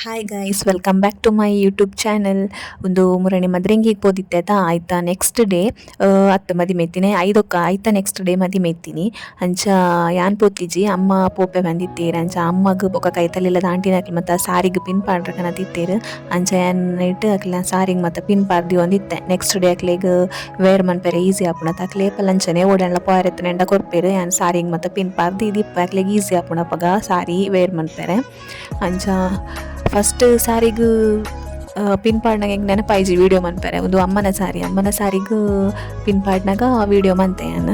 Hi guys, welcome back to my YouTube channel. ಉಂದು ಮುರಣಿ ಮದ್ರೆಂಗಿಗ್ ಪೋದಿತ್ತೆತ, ಆಯ್ತ next day ಅತ್ತು ಮದಿಮೆತ್ತಿನಿ ಐದೊಕ್ಕ ಆಯ್ತ ನೆಕ್ಸ್ಟ್ ಡೇ ಮದಿಮೆತ್ತಿನಿ. ಅಂಚ ಯಾನ್ ಪೋತಿಜಿ, ಅಮ್ಮ ಪೋಪೆ ಬಂದಿತ್ತೇರ್. ಅಂಚ ಅಮ್ಮಗ್ ಬೊಕ ಕೈತಲಿಲ್ಲದ ಆಂಟಿನಕ್ಲ್ ಮತ್ತ ಸಾರಿಗ್ ಪಿನ್ ಪಾಡ್ರ ಕನತಿತ್ತೇರ್. ಅಂಚ ಯಾನ್ ನೈಟ್ ಅಕ್ಲ್ನ ಸಾರಿಗ್ ಮತ್ತ ಪಿನ್ ಪಾಡ್ದಿಯೊಂದಿತ್ತೆ. ನೆಕ್ಸ್ಟ್ ಡೇ ಅಕ್ಲೆಗ್ ವೇರ್ ಮನ್ಪೆರೆ ಈಸಿ ಆಪುಂಡತ. ಅಕ್ಲೆ ಏಪಲ ಅಂಚನೆ ಓಡಾಂಡ್ಲ ಪೋಯೆರೆ ಕೊರ್ಪೆರ್. ಯಾನ್ ಸಾರಿಗ್ ಮತ್ತ ಪಿನ್ ಪಾಡ್ದ್ ಇದಿಪ್ಪೆ, ಅಕ್ಲೆಗ್ ಈಸಿ ಆಪುಂಡು ಅಪಗ ಸಾರಿ ವೇರ್ ಮನ್ಪೆರೆ. ಅಂಚ ಫಸ್ಟ್ ಸಾರಿಗ್ ಪಿನ್ ಪಾಡ್ನಗ ಎಂಕ್ ನೆನಪಾಯಿಜಿ ವೀಡಿಯೋ ಮನ್ಪೆರೆ. ಉಂದು ಅಮ್ಮನ ಸಾರಿ, ಅಮ್ಮನ ಸಾರಿಗ್ ಪಿನ್ ಪಾಡ್ನಗ ವೀಡಿಯೋ ಮಂತೆ ಯಾನ್.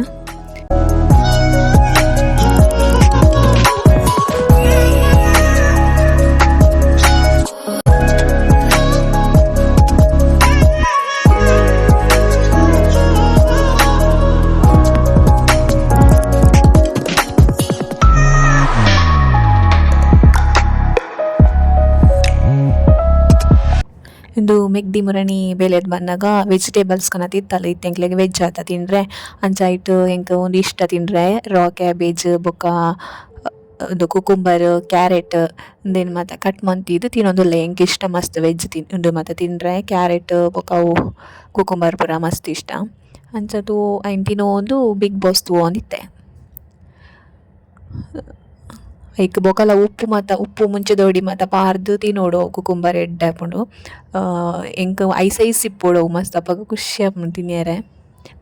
ಉಂದು ಮೆಗ್ದಿ ಮುರಣಿ ಬೇಲೆಡ್ ಬನ್ನಗ ವೆಜಿಟೇಬಲ್ಸ್ ಕನತಿತ್ತಲ್. ಇತ್ತೆ ಎಂಕ್ಲೆಗ್ ವೆಜ್ ಆತ ತಿಂಡ್ರೆ, ಅಂಚ ಐಟ್ ಎಂಕ್ ಉಂದು ಇಷ್ಟ ತಿಂಡ್ರೆ, ರಾ ಕ್ಯಾಬೇಜ್ ಬೊಕ ಉಂದು ಕುಕುಂಬರ್, ಕ್ಯಾರೆಟ್ ಉಂದೆನ್ ಮಾತ ಕಟ್ ಮಂತಿದ್ ತಿನೊಂದುಲ್ಲೆ. ಎಂಕ್ ಇಷ್ಟ ಮಸ್ತ್ ವೆಜ್ ಉಂದು ಮಾತ ತಿಂಡ್ರೆ, ಕ್ಯಾರೆಟ್ ಬೊಕ ಅವು ಕುಕುಂಬರ್ ಪೂರ ಮಸ್ತ್ ಇಷ್ಟ. ಅಂಚ ತೂ ಐನ್ ತಿನೊಂದು ಬಿಗ್ ಬಾಸ್ ತೂವೊಂದಿತ್ತೆ. ಐಕ್ ಬೊಕಲ ಉಪ್ಪು ಮಾತ ಉಪ್ಪು ಮುಂಚೆದೊಡಿ ಮಾತ ಪಾರ್ದ್ ತಿನೊಡು, ಕುಕುಂಬರ್ ಎಡ್ಡೆ ಆಪುಂಡು. ಎಂಕ್ ಐಸ್ ಐಸ್ ಇಪ್ಪೊಡು ಅವು ಮಸ್ತ್, ಅಪಗ ಖುಷಿ ಆಪುಂಡು ತಿನಿಯೆರೆ.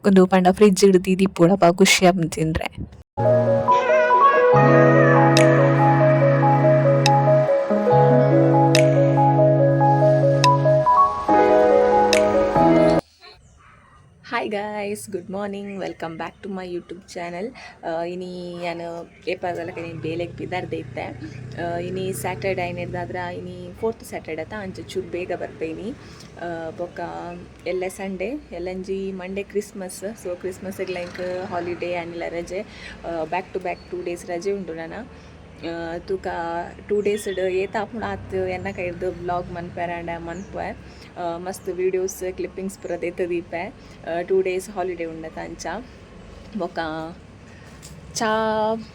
ಉಂದು ಪಂಡ ಫ್ರಿಡ್ಜ್ ಡ್ ದೀದಿಪ್ಪೊಡು, ಅಪಗ ಖುಷಿ ಆಪುಂಡು ತಿನ್ರೆ. Hi guys, good morning, welcome back to my YouTube channel. ಇನಿ ಯಾನ್ ಏಪದಲಕ ನೀನು ಬೇಲೆಗ್ ಪಿದಾರ್ದೆ ಇತ್ತೆ. ಇನಿ ಸ್ಯಾಟರ್ಡೆ ಐನೆರ್ದಾದ್ರ ಇನಿ ಫೋರ್ತ್ ಸ್ಯಾಟರ್ಡೆ ಆತ, ಅಂಚ ಚೂರು ಬೇಗ ಬರ್ಪೆ ಇನಿ. ಬೊಕ್ಕ ಎಲ್ಲೆ ಸಂಡೇ, ಎಲ್ಲಂಜಿ ಮಂಡೇ ಕ್ರಿಸ್ಮಸ್. ಸೊ ಕ್ರಿಸ್ಮಸ್ಗೆ ಲೈಕ್ ಹಾಲಿಡೇ ಆನಿಲ ರಜೆ, ಬ್ಯಾಕ್ ಟು ಬ್ಯಾಕ್ 2 ಡೇಸ್ ರಜೆ ಉಂಡು ನನ. ತೂಕ 2 ಡೇಸ್ ಏತ್ ಆಪುಂಡು ಆತ್ ಎನ್ನ ಕೈರ್ದು ವ್ಲಾಗ್ ಮನ್ಪೆರಾಂಡ ಮನ್ಪುವೆ. ಮಸ್ತ್ ವೀಡಿಯೋಸ್ ಕ್ಲಿಪ್ಪಿಂಗ್ಸ್ ಪೂರ ದೆತ್ತ್ ದೀಪೆ. 2 ಡೇಸ್ ಹಾಲಿಡೇ ಉಂಡತ ಅಂಚ. ಬೊಕ್ಕ ಚಾ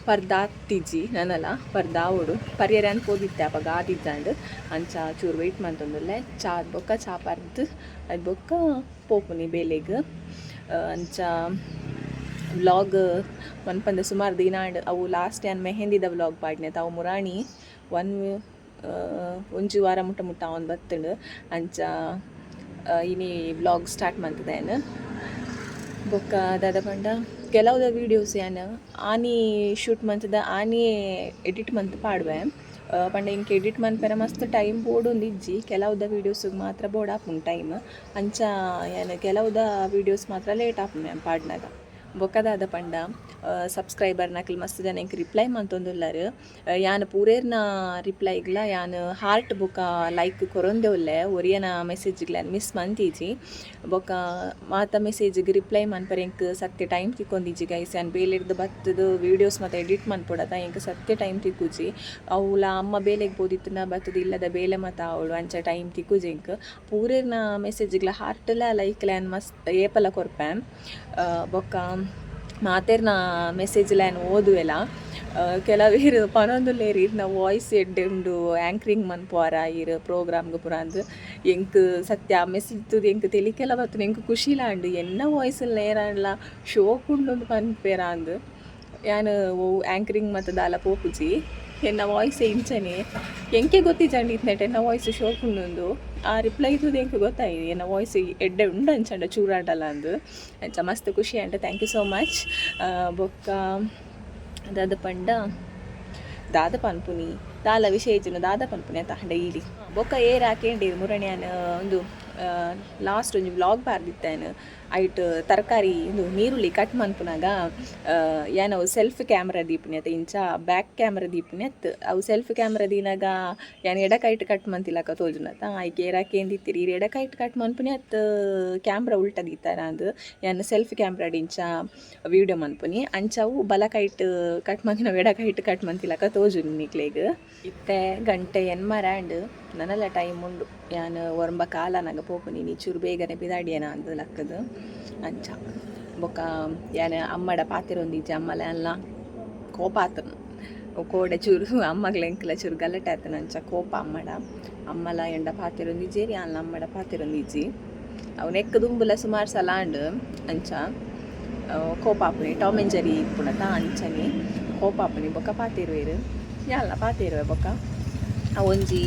ಪರ್ದಾತಿಜಿ ನನಲ, ಪರ್ದಾವೊಡು. ಪರ್ಯರೆ ಅನ್ಪೋದಿತ್ತೆ, ಅಪಗ ಆದಿಜ್ಜಾಂಡ್. ಅಂಚ ಚೂರು ವೆಯ್ಟ್ ಮಂತೊಂದುಲ್ಲೆ. ಚಾ ಬೊಕ್ಕ ಚಾ ಪರ್ದು ಅದ್ ಬೊಕ್ಕ ಪೋಪುನಿ ಬೇಲೆಗ್. ಅಂಚ ವ್ಲಾಗ್ ಮನ್ಪಂದೆ ಸುಮಾರು ದಿನ ಆಂಡ್. ಅವು ಲಾಸ್ಟ್ ಯಾನ್ ಮೆಹಂದಿದ ವ್ಲಾಗ್ ಪಾಡ್ನೆ, ಅವು ಮುರಾಣಿ ಒನ್ ಒಂಜಿ ವಾರ ಮುಟ್ಟ ಮುಟ್ಟ ಅವನ್ ಬತ್ತುಂಡು. ಅಂಚ ಇನಿ ವ್ಲಾಗ್ ಸ್ಟಾರ್ಟ್ ಮಂತುದೇನು. ಬೊಕ್ಕ ದಾದ ಪಂಡ, ಕೆಲವುದ ವೀಡಿಯೋಸ್ ಯಾನ್ ಆನಿ ಶೂಟ್ ಮಂತುದ ಆನಿ ಎಡಿಟ್ ಮಂತ್ ಪಾಡುವೆ. ಪಂಡ ಎಂಕ್ ಎಡಿಟ್ ಮನ್ಪೆರೆ ಮಸ್ತ್ ಟೈಮ್ ಬೋಡೊಂದಿಜ್ಜಿ, ಕೆಲವುದ ವೀಡಿಯೋಸ್ಗೆ ಮಾತ್ರ ಬೋಡಾಪುಂಡು ಟೈಮ್. ಅಂಚ ಯಾನ್ ಕೆಲವುದ ವೀಡಿಯೋಸ್ ಮಾತ್ರ ಲೇಟ್ ಆಪುಂಡು ಯಾನ್ ಪಾಡ್ನಗ. ಬೊಕ್ಕ ದಾದ ಪಂಡ, ಸಬ್ಸ್ಕ್ರೈಬರ್ ನಕಲ್ ಮಸ್ತ್ ಜನ ಎಂಕ್ ರಿಪ್ಲೈ ಮಂತೊಂದುಲ್ಲರ್. ಯಾನ್ ಪೂರೇರ್ನ ರಿಪ್ಲೈಗ್ಲ ಯಾನ್ ಹಾರ್ಟ್ ಬೊಕ ಲೈಕ್ ಕೊರೊಂದೆ ಉಲ್ಲೆ. ಒರಿಯನ ಮೆಸೇಜ್ಗ್ಲ ಯಾನ್ ಮಿಸ್ ಮಂತಿಜಿ. ಬೊಕ್ಕ ಮಾತ ಮೆಸೇಜ್ಗ್ ರಿಪ್ಲೈ ಮನ್ಪರೆ ಎಂಕ್ ಸತ್ಯ ಟೈಮ್ ತಿಕ್ಕೊಂದಿಜ್ಜಿ ಗೈಸ್. ಯಾನ್ ಬೇಲೆರ್ದ್ ಬತ್ತುದು ವೀಡಿಯೋಸ್ ಮಾತ ಎಡಿಟ್ ಮನ್ಪೊಡತ, ಎಂಕ್ ಸತ್ಯ ಟೈಮ್ ತಿಕ್ಕುಜಿ. ಅವುಲ ಅಮ್ಮ ಬೇಲೆಗ್ ಪೋದಿತ್ತುಂಡ ಬತ್ತುದು ಇಲ್ಲದ ಬೇಲೆ ಮಾತ ಅವಳು, ಅಂಚ ಟೈಮ್ ತಿಕ್ಕುಜಿ ಎಂಕ್. ಪೂರೇರ್ನ ಮೆಸೇಜ್ಗ್ಲ ಹಾರ್ಟ್ಲ ಲೈಕ್ಲ ಯಾನ್ ಮಸ್ತ್ ಏಪಲ ಕೊರ್ಪೆ. ಬೊಕ್ಕ ಮಾತೆರ್ನ ಮೆಸೇಜ್ಲ ಯಾನ್ ಓದುವೆಲ. ಕೆಲವೇರ್ ಪನೊಂದುಲ್ಲೆರ್, ಇರ್ನ ವಾಯ್ಸ್ ಎಡ್ಡೆ ಉಂಡು, ಆ್ಯಂಕ್ರಿಂಗ್ ಮನ್ಪುವರ ಈರ್ ಪ್ರೋಗ್ರಾಮ್ಗ್ ಪೂರ ಅಂದ್. ಎಂಕ್ ಸತ್ಯ ಆ ಮೆಸೇಜ್ ತೂದು ಎಂಕ್ ತೆಲಿಕೆಲ ಬತ್ತುಂಡು, ಎಂಕ್ ಖುಷಿಲ ಆಂಡ್, ಎನ್ನ ವಾಯ್ಸ್ ಏರಾಂಡಲ ಶೋಕುಂಡು ಪನ್ಪೆರಾ ಅಂದ್. ಯಾನ್ ಒವು ಆ್ಯಂಕರಿಂಗ್ ಮಾತ ದಾಲ ಪೋಪುಜಿ, ಎನ್ನ ವಾಯ್ಸ್ ಇಂಚನೆ. ಎಂಕೆ ಗೊತ್ತಿಜ್ಜಂಡ್ ಇತ್ನೆಟ್ ಎನ್ನ ವಾಯ್ಸ್ ಶೋಕುಂಡು. ಆ ರಿಪ್ಲೈ ತೂದು ಎಂಕ್ ಗೊತ್ತಾಯಿ ಎನ್ನ ವಾಯ್ಸ್ ಎಡ್ಡೆ ಉಂಡು ಅಂಚಂಡ ಚೂರಾಂಡಲ ಅಂದ್. ಅಂಚ ಮಸ್ತ್ ಖುಷಿ ಆಂಡ್, thank you so much. ಬೊಕ್ಕ ದಾದ ಪಂಡ, ದಾದ ಪನ್ಪುನಿ, ದಾಲ ವಿಷಯ ಇಜ್ಜಿನ, ದಾದ ಪನ್ಪುನಿ ಅತ್ತ ಡೈಲಿ. ಬೊಕ್ಕ ಏರ್ ಆಕೇಂಡೇರು ಮುರಣ್ಯಾನ್ ಉಂದು ಲಾಸ್ಟ್ ಒಂಜಿ ವ್ಲಾಗ್ ಪಾರ್ದಿತ್ತೇನ್, ಐಟ್ ತರಕಾರಿ ಉಂದು ನೀರುಳ್ಳಿ ಕಟ್ ಮನ್ಪುನಗ ಯಾನ್ ಅವು ಸೆಲ್ಫ್ ಕ್ಯಾಮ್ರಾ ದೀಪುನಿ ಅತ್ತ, ಇಂಚ ಬ್ಯಾಕ್ ಕ್ಯಾಮ್ರಾ ದೀಪುನಿ ಅತ್. ಅವು ಸೆಲ್ಫ್ ಕ್ಯಾಮ್ರಾ ದೀನಾಗ ಯಾನ್ ಎಡಕೈಟ್ ಕಟ್ ಮಂತಿಲಕ ತೋಜುನತ. ಐಕ್ ಏರ್ ಆಕೇಂದಿತ್ತೀರಿ, ಈರ್ ಎಡಕೈಟ್ ಕಟ್ ಮನ್ಪುನಿ ಅತ್, ಕ್ಯಾಮ್ರಾ ಉಲ್ಟ ದೀತಾರ ಅಂದ್. ಯಾನ್ ಸೆಲ್ಫ್ ಕ್ಯಾಮ್ರಾಡ್ ಇಂಚ ವೀಡಿಯೋ ಮನ್ಪುನಿ, ಅಂಚ ಅವು ಬಲಕೈಟ್ ಕಟ್ ಮಂತಿನ ಎಡಕೈಟ್ ಕಟ್ ಮಂತಿಲಕ ತೋಜುನಿ ನಿಕ್ಲೆಗ್. ಇತ್ತೆ ಗಂಟೆ ಎನ್ಮರ ಆಂಡ್, ನನಲ ಟೈಮ್ ಉಂಡು. ಯಾನ್ ಒರಂಬ ಕಾಲನಾಗ ಪೋಪುನಿ, ನೀ ಚೂರು ಬೇಗನೆ ಪಿದಾಡಿಯನ ಅಂದ್ ಲಕ್ಕದು. ಅಂಚ ಬೊಕ್ಕ ಯಾನ್ ಅಮ್ಮಡ ಪಾತೆರೊಂದಿಜ್ಜಿ, ಅಮ್ಮಲ ಅಲ್ಲ ಕೋಪ ಆತನು. ಕೋಡೆ ಚೂರು ಅಮ್ಮಗ್ಲ ಎಂಕಲ ಚೂರು ಗಲಾಟೆ ಆತನ ಅಂಚ ಕೋಪ ಅಮ್ಮಡ. ಅಮ್ಮಲ ಎಂಡ ಪಾತೆರೊಂದಿಜ್ಜೇರಿ, ಅಲ್ಲ ಅಮ್ಮಡ ಪಾತೆರೊಂದಿಜ್ಜಿ. ಅವು ನೆಕ್ ದುಂಬುಲ ಸುಮಾರು ಸಲ ಆಂಡ್. ಅಂಚ ಕೋಪ ಆಪುನಿ. ಟಾಮ್ ಆ್ಯಂಡ್ ಜೆರಿ ಇಪ್ಪುನತ ಅಂಚನೆ ಕೋಪ ಆಪುನಿ. ಬೊಕ್ಕ ಪಾತೆರುವೆರ್, ಯಾನ್ಲ ಪಾತೆರುವೆ. ಬೊಕ್ಕ ಆ ಒಂಜಿ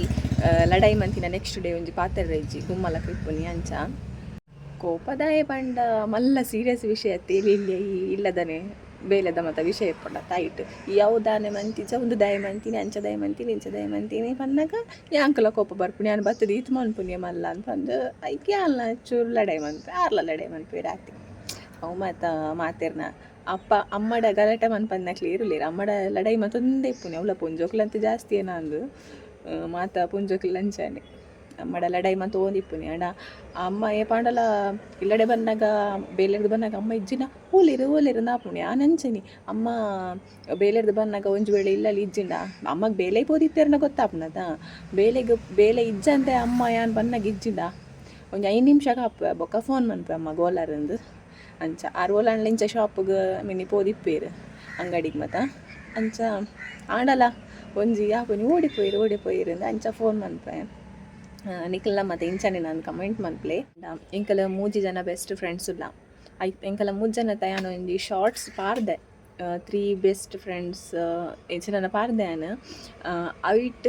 ಲಡಾಯಿ ಮಂತಿನ ನೆಕ್ಸ್ಟ್ ಡೇ ಒಂಜಿ ಪಾತೆರ ಇಜ್ಜಿ, ಗುಮ್ಮಲಕ ಇಪ್ಪುನಿ. ಅಂಚ ಕೋಪದಾಯ ಪಂಡ ಮಲ್ಲ ಸೀರಿಯಸ್ ವಿಷಯ ತೇಲಿ ಇಲ್ಲದನೆ ಬೇಲೆದ ಮತ ವಿಷಯ ಇಪ್ಪುಂಡ ತಾಯಿಟ್ ಯಾವು ದಾನೆ ಮಂತಿಜ, ಒಂದು ದಾಯ ಮಂತೀನಿ, ಅಂಚ ದಾಯ ಮಂತೀನಿ, ಇಂಚ ದಾಯ ಮಂತೀನಿ ಪನ್ನಗ ಯಾಂಕಲ ಕೋಪ ಬರ್ಪುನಿ. ಯಾನ್ ಬತ್ತದ ಈತ್ ಮನ್ಪುನಿ ಮಲ್ಲ ಅಂತಂದು ಐಕ್ ಯಾನ್ಲ ಚೂರು ಲಡಾಯಿ ಮನ್ಪೆ, ಆರ್ಲ ಲಡಾಯಿ ಮನ್ಪುವೆರ್ ಆತೆ. ಅವು ಮಾತ ಮಾತೆರ್ನ ಅಪ್ಪ ಅಮ್ಮಡ ಗಲಾಟೆ ಮನ್ಪಂದಕ್ಲು ಇರುಲೇರ್. ಅಮ್ಮಡ ಲಡಾಯಿ ಮತ್ತೊಂದೇ ಇಪ್ಪುನಿ. ಅವ್ಲ ಪೊಂಜೋಕ್ಲಂತ ಜಾಸ್ತಿ ಏನಂದು ಮಾತ ಪೊಂಜೋಕ್ಲು ಅಂಚನೆ ಅಮ್ಮಡ ಲಡಾಯಿ ಮಂತ ಓಂದಿಪ್ಪುನಿ. ಅಂಡ ಅಮ್ಮ ಏಪಾಂಡಲ ಇಲ್ಲಡೆ ಬಂದಾಗ, ಬೇಲೆರ್ದು ಬಂದಾಗ ಅಮ್ಮ ಇಜ್ಜಿನ ಓಲೇರು ಓಲೇರು ನಾಪುಣಿ. ಆನ್ ಅಂಚನಿ ಅಮ್ಮ ಬೇಲೆರ್ದು ಬಂದಾಗ ಒಂಜಿ ವೇಳೆ ಇಲ್ಲಲ್ಲಿ ಇಜ್ಜಿಂಡ ಅಮ್ಮಗ್ ಬೇಲೆ ಪೋದಿತ್ತೆರ್ನ ಗೊತ್ತಾಪುನದ. ಬೇಲೆಗ್ ಬೇಲೆ ಇಜ್ಜಂತೆ ಅಮ್ಮ ಯಾನ್ ಬನ್ನಾಗ ಇಜ್ಜಿಂಡ ಒಂಜಿ 5 ನಿಮಿಷ ಕಾಪುವೆ, ಬೊಕ್ಕ ಫೋನ್ ಮನ್ಪೆ ಅಮ್ಮ ಗೋಲಾರಂದು. ಅಂಚ ಆರ್ ಓಲಾಂಡ್ಲ ಇಂಚ ಶಾಪ್ಗ್ ಮಿನಿ ಪೋದಿಪ್ಪೇರು ಅಂಗಡಿಗೆ ಮತ. ಅಂಚ ಆಂಡಲ ಒಂಜಿ ಆಪುನಿ ಓಡಿಪೋಯಿರು ಓಡಿಪೋಯಿರು ಅಂಚ ಫೋನ್ ಮನ್ಪೆ. ನಿಕಲ್ನ ಮತ್ತು ಇಂಚನೆ ನಾನು ಕಮೆಂಟ್ ಮನ್ಪ್ಲೆ. ಎಂಕಲ ಮೂಜಿ ಜನ ಬೆಸ್ಟ್ ಫ್ರೆಂಡ್ಸ್ ಉಲ್ಲ. I ಎಂಕಲ ಮೂಜಿ ಜನ ಯಾನ್ ಒಂಜಿ ಶಾರ್ಟ್ಸ್ ಪಾರ್ದೆ, three best friends ಇಂಚಿನ ಪಾರ್ದೆ ಯಾನ್. ಅವಿಟ್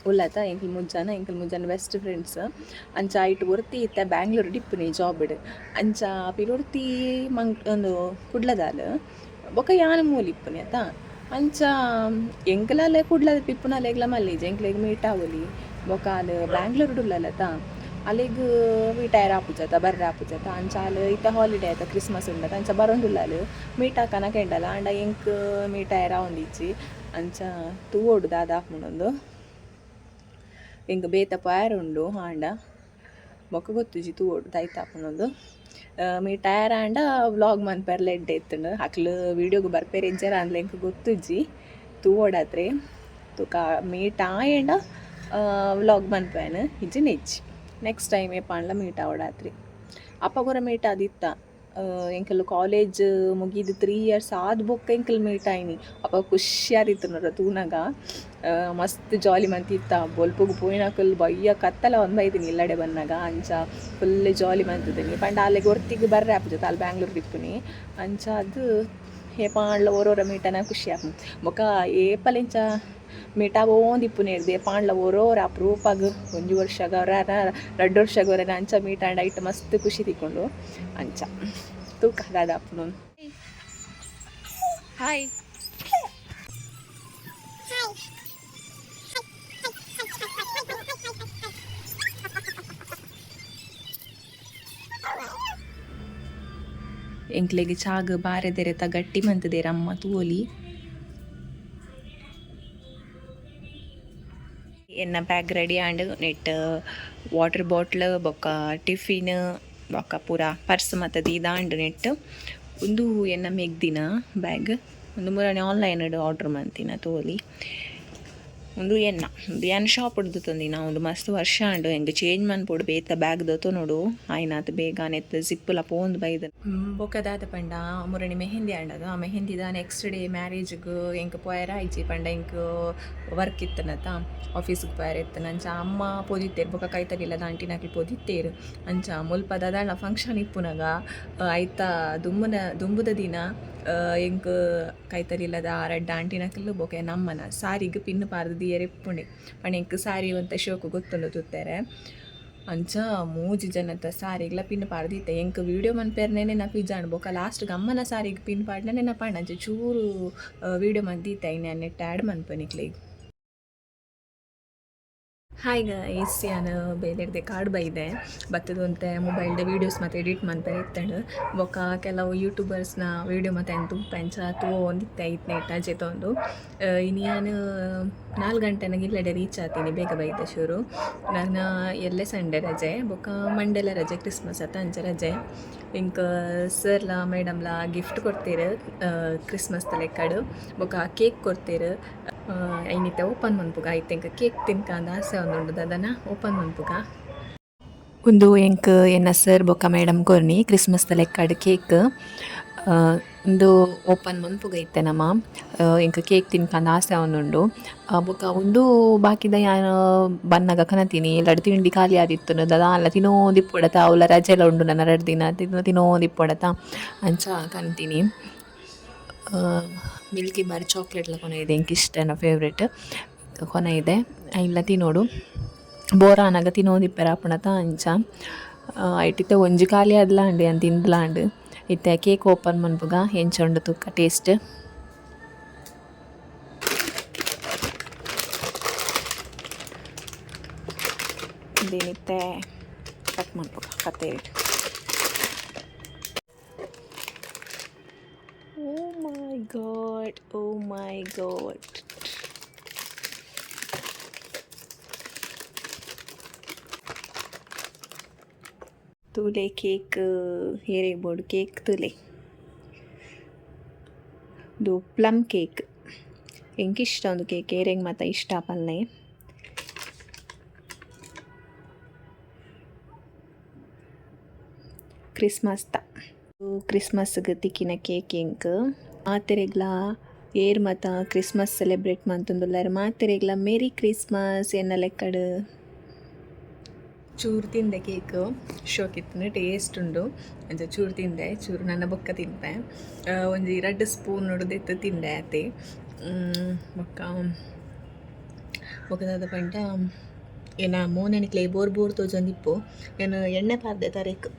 ಉಲ್ಲತ ಎಂಕಲ್ ಮೂಜಿ ಜನ, ಎಂಕಲ್ ಮೂಜಿ ಜನ ಬೆಸ್ಟ್ ಫ್ರೆಂಡ್ಸ್. ಅಂಚ ಐಟ್ ಒರ್ತಿ ಇತ್ತೆ ಬ್ಯಾಂಗ್ಳೂರ್ ಇಪ್ಪುನಿ ಜಾಬ್ಡ್. ಅಂಚ ಪಿರೊರ್ತಿ ಮಂಗ್ ಒಂದು ಕುಡ್ಲದಾಲ್, ಬೊಕ್ಕ ಯಾನ್ ಮೂಲು ಇಪ್ಪುನಿ ಅತ್ತ. ಅಂಚ ಎಂಕಲಲ್ಲೇ ಕುಡ್ಲದ ಇಪ್ಪುನಲ್ಲೆಗ್ಲ ಮಲ್ಲಿಜಿ ಎಂಕ್ಲೆಗ್ ಮೀಟ್ ಆವೊಲಿ. ಬೊಕ್ಕ ಆಲ್ ಬ್ಯಾಂಗ್ಳೂರ್ಡ್ ಉಲ್ಲಲತ, ಅಲೆಗ್ ಮೀಟ್ ಆಯೆರೆ ಆಪುಜತ, ಬರ್ರೆ ಆಪುಜತ. ಅಂಚ ಆಲ್ ಇತ್ತೆ ಹಾಲಿಡೇ ಆಯ್ತ, ಕ್ರಿಸ್ಮಸ್ ಉಂಡತ, ಅಂಚ ಬರೋಂದುಲ್ಲಾಲ್. ಮೀಟ್ ಆಕನ ಕೆಂಡಲ, ಆಂಡ ಎಂಕ್ ಮೀಟ್ ಆಯೆರೆ ಆವೊಂದಿಜ್ಜಿ. ಅಂಚ ತೂವೊಡು ದಾದ ಆಪುಂಡೊಂದು. ಎಂಕ್ ಬೇತೆ ಪೋಯೆರೆ ಉಂಡು, ಆಂಡ ಬೊಕ್ಕ ಗೊತ್ತುಜಿ, ತೂವೊಡು ದಾಯ್ತ ಆಪುಂಡೊಂದು. ಮೀಟ್ ಆಯೆರೆ ಆಂಡ ವ್ಲಾಗ್ ಮನ್ಪೆರ್ಲ ಎಡ್ಡೆ ಇತ್ತುಂಡು. ಅಕ್ಲು ವೀಡಿಯೋಗ್ ಬರ್ಪೆರ್ ಇಜ್ಜೆರ ಅಂದ್ಲ ಎಂಕ್ ಗೊತ್ತುಜ್ಜಿ, ತೂವೊಡಾತ್ರೆ. ತುಕ ಮೀಟ್ ಆಯೆಂಡ ವ್ಲಾಗ್ ಮನ್ಪೇನು, ಇಜ್ಜಿ ಇಜ್ಜಿ. ನೆಕ್ಸ್ಟ್ ಟೈಮ್ ಏಪಾಂಡ್ಲ ಮೀಟ್ ಆವೊಡಾತ್ರಿ. ಅಪ್ಪಗೊರ ಮೀಟ್ ಆದಿತ್ತ. ಎಂಕಲ್ ಕಾಲೇಜ್ ಮುಗಿದು 3 ಇಯರ್ಸ್ ಆದ್ ಬೊಕ್ಕ ಎಂಕಲ್ ಮೀಟ್ ಆಯ್ನಿ. ಅಪ್ಪ ಖುಷಿ ಆದಿತ್ತು ನೋಡ್ರ ತೂನಗ. ಮಸ್ತ್ ಜಾಲಿ ಮಂತಿತ್ತ. ಬೊಲ್ಪುಗು ಪೋಯಿನಕುಲು ಬಯ್ಯ ಕತ್ತಲ ಒಂದ್ ಬೈದಿನಿ ಇಲ್ಲಡೆ ಬನ್ನಾಗ. ಅಂಚ ಫುಲ್ ಜಾಲಿ ಮಂತಿದ್ದೀನಿ. ಪಂಡ ಅಲ್ಲಿಗೆ ಒರ್ತಿಗ್ ಬರ್ರೆ ಆಪುಜತ, ಅಲ್ಲಿ ಬ್ಯಾಂಗ್ಳೂರ್ಗ್ ಇಪ್ಪುನಿ. ಅಂಚ ಅದು ಏಪಾಂಡ್ಲ ಓರೋರ ಮೀಟನ ಖುಷಿ ಆಪುಂಡು. ಬೊಕ್ಕ ಏಪಲಿಂಚ ಮೀಟ್ ಆವೊಂದು ಇಪ್ಪುನೇರ್ದು ಏಪಾಂಡ್ಲ ಓರೋರ ಅಪರೂಪಗ್ ಒಂಜಿ ವರ್ಷಗ ರಡ್ಡ್ ವರ್ಷಗ್ ಒರನ ಅಂಚ ಮೀಟ್ ಆಂಡ ಐಟ್ ಮಸ್ತ್ ಖುಷಿ ತಿಕ್ಕೊಂಡು. ಅಂಚ ತೂಕ ದಾದ ಆಪುಂಡು. ಹಾಯ್. ಎಂಕ್ಲೆಗ್ ಚಾಗ್ ಬಾರೆದೆರೆತ ಗಟ್ಟಿ ಮಂತುದೆರ್ ಅಮ್ಮ, ತೂವೊಲಿ. ಎನ್ನ ಬ್ಯಾಗ್ ರೆಡಿ ಆಂಡ್. ನೆಟ್ ವಾಟರ್ ಬಾಟ್ಲ್ ಬೊಕ್ಕ ಟಿಫಿನ್ ಬೊಕ್ಕ ಪೂರ ಪರ್ಸ್ ಮತ ದೀದಾಂಡ್ ನೆಟ್. ಉಂದು ಎನ್ನ ಮೆಗ್ದಿನ ಬ್ಯಾಗ್. ಉಂದು ಮುರಾನಿ ಆನ್ಲೈನ್ ಆರ್ಡರ್ ಮಂತಿನ, ತೋಲಿ. ಉಂದು ಎನ್ನ, ಉಂದು ಯಾನ್ ಶಾಪ್ ತಂದಿನ. ಉಂದು ಮಸ್ತ್ ವರ್ಷ ಆಂಡ್. ಎಂಕ್ ಚೇಂಜ್ ಮನ್ಪೊಡು, ಬೇತ ಬ್ಯಾಗ್ ದೆತೊನೊಡು. ಆಯ್ನಾತ್ ಬೇಗ ನೆತ್ತ ಜಿಪ್ಪುಲ ಪೋವೊಂದು ಬೈದ. ಬೊಕ್ಕ ದಾದ ಪಂಡ, ಮುರಣಿ ಮೆಹಂದಿ ಆಂಡದ, ಆ ಮೆಹಂದಿದ ನೆಕ್ಸ್ಟ್ ಡೇ ಮ್ಯಾರೇಜ್ಗ್ ಎಂಕ್ ಪೋಯೆರೆ ಆಯ್ಜಿ. ಪಂಡ ಎಂಕ್ ವರ್ಕ್ ಇತ್ತನತ, ಆಫೀಸ್ಗೆ ಪೋಯೆರೆ ಇತ್ತನ. ಅಂಚ ಅಮ್ಮ ಪೋದಿತ್ತೆರ್, ಬೊಕ್ಕ ಕೈತಲ್ ಆಂಟಿನಕ್ಲು ಪೋದಿತ್ತೆರ್. ಅಂಚ ಮುಲ್ಪ ದಾದಾಂಡ ಫಂಕ್ಷನ್ ಇಪ್ಪುನಗ ಐತ ದುಂಬುನ ದುಂಬುದ ದಿನ ಎಂಕ್ ಕೈತಲ್ ಇಲ್ಲದ ರಡ್ಡ್ ಆಂಟಿನಕ್ಲು ಬೊಕ್ಕ ನಮ್ಮನ ಸಾರಿಗ್ ಪಿನ್ ಪಾರ್ದ್ ದೀಯೆರೆ ಇಪ್ಪುಂಡೆ. ಪಂಡ ಎಂಕ್ ಸಾರಿ ಒಂತೆ ಶೋಕು ಗೊತ್ತುಂಡು ತುತ್ತೆರೆ. ಅಂಚ ಮೂಜಿ ಜನತ ಸಾರಿಗ್ಲ ಪಿನ್ ಪಾರ್ದಿತ್ತೆ. ಎಂಕ್ ವೀಡಿಯೋ ಮನ್ಪೆರ್ನೆ ನೆನಪು ಇಜ್ಜಾಂಡ್. ಬೊಕ್ಕ ಲಾಸ್ಟ್ಗ್ ಅಮ್ಮನ ಸಾರಿಗ್ ಪಿನ್ ಪಾಡ್ನ ನೆನಪಾಂಡ್. ಅಂಚ ಚೂರು ವೀಡಿಯೋ ಮಂತಿತ್ತೆ, ಐನ್ ಯಾನ್ ನೆಟ್ಟ್ ಆ್ಯಡ್ ಮನ್ಪೆ ನಿಕ್ಲೆಗ್. ಹಾಯ್ ಗೈಸ್, ಯಾನ್ ಬೇಲೆರ್ದೆ ಕಾಡ್ ಬೈದೆ. ಬತ್ತದ ಒಂತೆ ಮೊಬೈಲ್ಡ್ ವೀಡಿಯೋಸ್ ಮತ್ತು ಎಡಿಟ್ ಮನ್ಪೆರೆ ಇತ್ತಂಡ್. ಬೊಕ್ಕ ಕೆಲವು ಯೂಟ್ಯೂಬರ್ಸ್ನ ವೀಡಿಯೋ ಮತ್ತು ಯಾನ್ ತೂಪೆ, ಅಂಚ ತೂವೊಂದಿತ್ತೆ ಇತ್ನೇಟ ಜೆತೊಂದು. ಇನಿ ಯಾನ್ 4 ಗಂಟೆನಾಗ ಇಲ್ಲಡೆ ರೀಚ್ ಆತೀನಿ, ಬೇಗ ಬೈದೆ ಶುರು. ನನ್ನ ಎಲ್ಲೆ ಸಂಡೆ ರಜೆ, ಬೊಕ್ಕ ಮಂಡೆಲ ರಜೆ, ಕ್ರಿಸ್ಮಸ್ ಅತ್ತ, ಅಂಚ ರಜೆ. ಎಂಕ್ ಸರ್ಲ ಮೇಡಮ್ಲ ಗಿಫ್ಟ್ ಕೊಡ್ತೀರು ಕ್ರಿಸ್ಮಸ್ ಲೆಕ್ಕಡು, ಬೊಕ್ಕ ಕೇಕ್ ಕೊಡ್ತೀರು. ಐನಿತ್ತೆ ಓಪನ್ ಮನ್ಪುಗ. ಐತೆ ಎಂಕ್ ಕೇಕ್ ತಿನ್ಕಂದ್ ಆಸೆ ಒಂದುಂಡು, ದಾದನ ಓಪನ್ ಮನ್ಪುಗ. ಉಂದು ಎಂಕ್ ಎನ್ನ ಸರ್ ಬೊಕ್ಕ ಮೇಡಮ್ ಕೊರ್ನಿ ಕ್ರಿಸ್ಮಸ್ ದ ಲೆಕ್ಕಡ್ ಕೇಕ್. ಉಂದು ಓಪನ್ ಮನ್ಪುಗ ಇತ್ತೆ ನಮ. ಎಂಕ್ ಕೇಕ್ ತಿನ್ಪಂದ್ ಆಸೆ ಆವೊಂದುಂಡು. ಬೊಕ ಉಂದು ಬಾಕಿದ ಯಾನ್ ಬನ್ನಗ ಕನತಿನಿ ಇಲ್ಲಡ್ ತಿಂಡಿ ಖಾಲಿ ಆದಿತ್ತುಂಡು ದಾಲ ತಿನೋಂದಿಪ್ಪೊಡತ ಅವ್ಲ ರಜೆಲ ಉಂಡು ನನ ರಡ್ಡ್ ದಿನ ತಿನೋಂದಿಪ್ಪೊಡತ ಅಂಚ ಕನತಿನಿ. ಮಿಲ್ಕಿ ಬಾರ್ ಚಾಕ್ಲೇಟ್ ಲ ಕೊನೊಯಿದೆ ಎಂಕ್ ಇಷ್ಟ ಎನ್ನ ಫೇವರೇಟ್ ಕೊನೊಯಿದೆ ಐನ್ಲ ತಿನೊಡು ಬೋರ್ ಆನಗ ತಿನೊಂದಿಪ್ಪೆರೆ ಆಪುಂಡತ ಅಂಚ. ಐಟ್ ಇತ್ತೆ ಒಂಜಿ ಖಾಲಿ ಆದ್ಲ ಆಂಡ್ ಯಾನ್ ತಿಂದ್ಲ ಆಂಡ್. ಇತ್ತೆ ಕೇಕ್ ಓಪನ್ ಮನ್ಪುಗ ಎಂಚ ಉಂಡು ತೂಕ ಟೇಸ್ಟ್. ಉಂದೇನಿತ್ತೆ ಕಟ್ ಮನ್ಪುಗ ಕತ್ತೇರಿಡ್. Oh my God, oh my God. ತೂಲೆ ಕೇಕ್ ಏರೆಗ್ ಬೋಡು ಕೇಕ್ ತೂಲೆ. ಉಂದು ಪ್ಲಮ್ ಕೇಕ್ ಎಂಕ್ ಇಷ್ಟ ಉಂದು ಕೇಕ್ ಏರೆಗ್ ಮಾತ ಇಷ್ಟ ಪನ್ಲೆ. ಕ್ರಿಸ್ಮಸ್ ದ ಕ್ರಿಸ್ಮಸ್ ಗ್ ತಿಕ್ಕಿನ ಕೇಕ್ ಎಂಕ್. ಮಾತೆರೆಗ್ಲ ಏರ್ ಮಾತ ಕ್ರಿಸ್ಮಸ್ ಸೆಲೆಬ್ರೇಟ್ ಮಂತೊಂದುಲ್ಲೆರ್ ಮಾತೆರೆಗ್ಲ ಮೇರಿ ಕ್ರಿಸ್ಮಸ್ ಎನ್ನ ಲೆಕ್ಕಡ್. ಚೂರು ತಿಂದೆ ಕೇಕ್ ಶೋಕಿತ್ತ್ಂಡ್ ಟೇಸ್ಟ್ ಉಂಡು ಅಂಚ ಚೂರು ತಿಂದೆ ಚೂರು ನನ ಬೊಕ್ಕ ತಿನ್ಪೆ. ಒಂಜಿ ರಡ್ಡ್ ಸ್ಪೂನ್ ದೆತ್ತ್ ತಿಂದೆ ಆತೆ. ಬೊಕ್ಕ ಬೊಕ್ಕ ದಾದ ಪಂಡ ಎನ್ನ ಮೋನೆ ನಿಕ್ಲೆ ಬೋರ್ ಬೋರ್ ತೋಜೊಂದಿಪ್ಪು. ಯಾನ್ ಎಣ್ಣೆ ಪಾಡ್ದೆ ತರೆಕ್.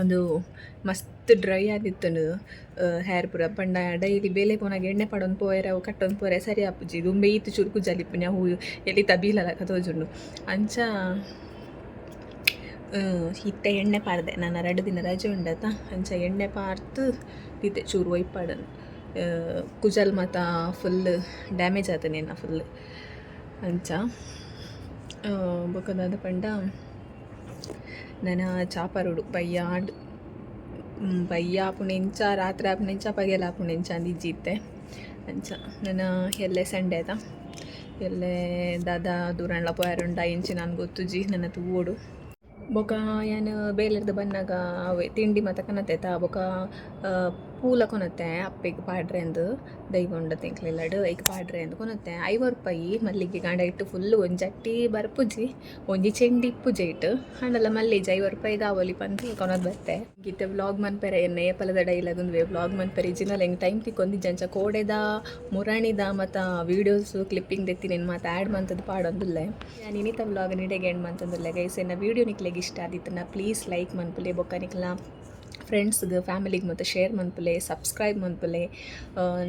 ಅದು ಮಸ್ತ್ ಡ್ರೈ ಆದಿತ್ತುಂಡು ಹೇರ್ ಪೂರ ಪಂಡ ಡೈಲಿ ಬೇಲೆ ಪೋನಗ ಎಣ್ಣೆ ಪಾಡೊಂದು ಪೋಯೆರೆ ಅವು ಕಟ್ಟೊಂದು ಪೋಯೆರೆ ಸರಿ ಆಪುಜಿ. ದುಂಬೆ ಈತ್ ಚೂರು ಕೂಜಲ್ ಇಪ್ಪುನಿ ಅವು ಎಲಿತ ಬೀಲಲಕ ತೋಜುಂಡು. ಅಂಚ ಇತ್ತೆ ಎಣ್ಣೆ ಪಾಡ್ದೆ ನನ ರಡ್ಡ್ ದಿನ ರಜೆ ಉಂಡತ ಅಂಚ ಎಣ್ಣೆ ಪಾಡ್ದ್ ಇತ್ತೆ ಚೂರು ಒಯ್ಪಾಡನ್. ಕುಜಲ್ ಮಾತ ಫುಲ್ ಡ್ಯಾಮೇಜ್ ಆತುಂಡು ಎನ್ನ ಫುಲ್ ಅಂಚ. ಬೊಕ ದಾದ ಪಂಡ ನನ ಚಾ ಪರೊಡು ಬಯ್ಯ ಆಂಡ್. ಬಯ್ಯ ಆಪುಂಡು ಎಂಚ ರಾತ್ರೆ ಆಪುಂಡು ಎಂಚ ಪಗೆಲ್ ಆಪುಂಡು ಎಂಚ ಅಂದ್ ಇಜ್ಜಿ ಇತ್ತೆ. ಅಂಚ ನನ ಎಲ್ಲೆ ಸಂಡೇ ಅತ ಎಲ್ಲೆ ದಾದ ದೂರಂಡ್ಲ ಪೋಯೆರೆ ಉಂಡ ಎಂಚಿನ ಅಂದ್ ಗೊತ್ತುಜಿ ನನ ತೂವೊಡು. ಬೊಕ ಯಾನ್ ಬೇಲೆರ್ದ್ ಬನ್ನಗ ಅವೇ ತಿಂಡಿ ಮಾತ ಕನತೆತ ಬೊಕ ಪೂಲ ಕೊನತೆ ಅಪ್ಪೆಗ್ ಪಾಡ್ರೆಂದ್ ದೈವ ಉಂಡತೆ ಎಂಕ್ಲೆ ಇಲ್ಲಡ್ ಐಕ್ ಪಾಡ್ರೆಂದ್ ಕೊನತೆ 50 ರೂಪಾಯಿ ಮಲ್ಲಿಗೆ ಗಾಂಡ ಇಟ್ಟು ಫುಲ್ ಒಂಜಿ ಅಟ್ಟಿ ಬರ್ಪುಜಿ ಒಂಜಿ ಚೆಂಡು ಇಪ್ಪುಜಿ ಐಟ್ ಆಂಡಲ ಮಲ್ಲಿಜಿ 50 ರೂಪಾಯಿಗ್ ಆವೊಲಿ ಪಂದ್ ಕೊನೊದು ಬತ್ತೆ. ಇತ್ತೆ ವ್ಲಾಗ್ ಮನ್ಪೆರೆ ಎನ್ನ ಏಪಲದ ಡೈಲಾಗ್ ಉಂದುವೆ ವ್ಲಾಗ್ ಮನ್ಪೆರೆ ಇಜ್ಜಿಂಡಲ ಎಂಕ್ ಟೈಮ್ ತಿಕ್ಕೊಂದಿಜ್ಜಿ ಅಂಚ ಕೋಡೆದ ಮುರಣಿದ ಮಾತ ವೀಡಿಯೋಸ್ ಕ್ಲಿಪ್ಪಿಂಗ್ ದೆತ್ತಿನೆನ್ ಮಾತ ಆ್ಯಡ್ ಮಂತುದು ಪಾಡೊಂದುಲ್ಲೆ. ಯಾನ್ ಇನಿತ ವ್ಲಾಗ್ ಇಡೆಗ್ ಎಂಡ್ ಮಂತೊಂದುಲ್ಲೆ ಗೈಸ್. ಎನ್ನ ವೀಡಿಯೋ ನಿಕ್ಲೆಗ್ ಇಷ್ಟ ಆದಿತ್ತುಂಡ ಪ್ಲೀಸ್ ಲೈಕ್ ಮನ್ಪುಲೆ ಬೊಕ್ಕ ನಿಕ್ಲ್ನ ಫ್ರೆಂಡ್ಸ್ಗ್ ಫ್ಯಾಮಿಲಿಗ್ ಮಾತ ಶೇರ್ ಮನ್ಪುಲೆ ಸಬ್ಸ್ಕ್ರೈಬ್ ಮನ್ಪುಲೆ.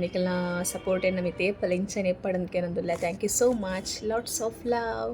ನಿಕಲ್ನ ಸಪೋರ್ಟ್ ಎನ್ನ ಮಿತ್ತ್ ಏಪಲ ಇಂಚನೆ ಇಪ್ಪಡ್ ಅಂದ್ ಕೇನೊಂದುಲ್ಲೆ. Thank you so much, lots of love.